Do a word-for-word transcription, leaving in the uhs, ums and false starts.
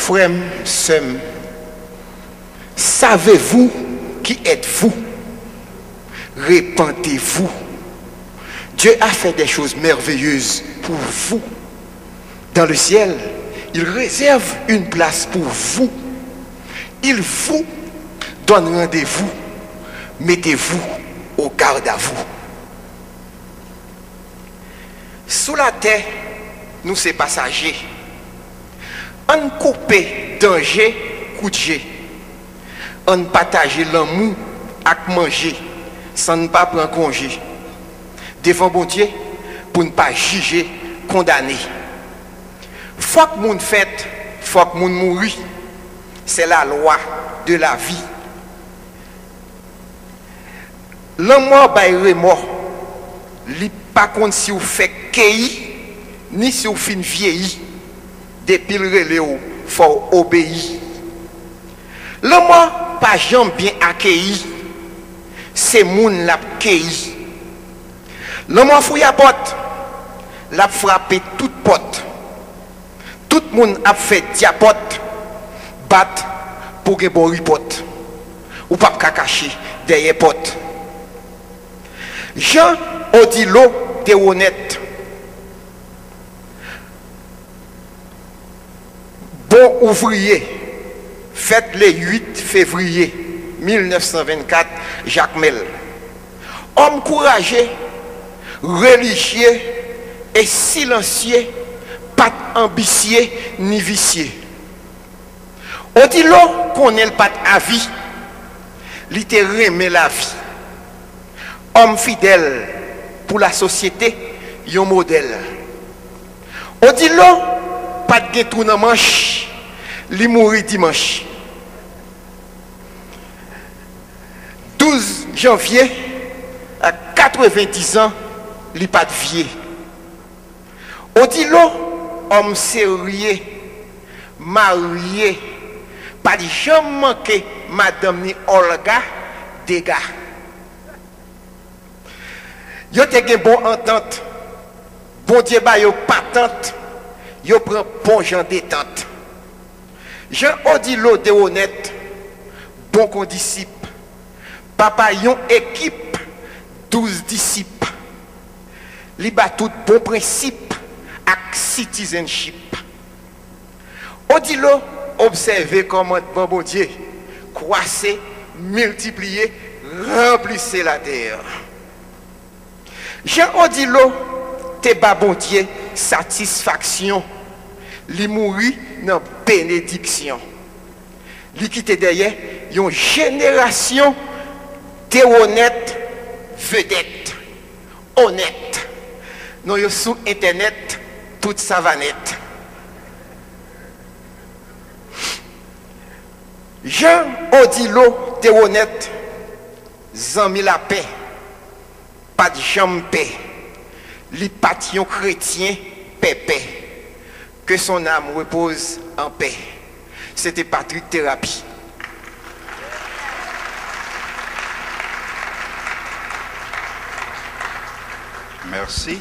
Frè m, sè m, savez-vous qui êtes-vous? Repentez-vous. Dieu a fait des choses merveilleuses pour vous. Dans le ciel, il réserve une place pour vous. Il vous donne rendez-vous. Mettez-vous au garde à vous. Sou latè, nou se pasaje. Ann koupe danje kout je. Ann pataje lanmou ak manje san n pa pran konje. Devan Bondye, pou n pa jije, kondane. Fòk moun fèt, fòk moun mouri. C'est la loi de la vie. Lanmò bay remò. Li pa konn si w fèk keyi, ni si w fin vyeyi. Depi l rele w, fò w obeyi. Lanmò pa janm byen akeyi. Se moun l ap keyi. Lanmò fouye a pòt. L ap frape tout pòt. Tout moun ap fè dyapòt, bat pou gen bon ripòt. Ou p ap ka kache dèyè pòt. Jan Odilo te wonèt, bon ouvriye, fèt le uit fevriye mil nèf san vennkat, Jakmèl. Òm kouraje, relijye e silansye, pa t anbisye ni visye. Odilo konnen l pa t avi, li te renmen lavi. Òm fidèl pou lasosyete, yon modèl. Odilo pa t gen twou nan manch, li mouri dimanch. Douz janvye, a katrevendiz an, li pa t vye. Odilo, òm serye, marye, pa t janm manke madanm ni Olga dega. Yo te gen bon antant. Bondye ba yo patant, yo pran bon jan detant. Jan Odilo te wonèt, bon kondisip, papa yon ekip, douz disip. Li ba tout bon prensip ak citizenship. Odilo obsève kòmandman Bondye, kwase, miltipliye, ranplise latè. Jan Odilo te ba Bondye satisfaksyon, li mouri nan benediksyon. Li kite dèyè yon jenerasyon de wonèt, vedèt, onèt. Non yo sou entènèt, tout sa va nèt. Jan Odilo te wonèt, zanmi lapè, pa t janm pè. Li pa t yon kretyen pèpè. Que son âme repose en paix. C'était Patrick Thérapie. Merci.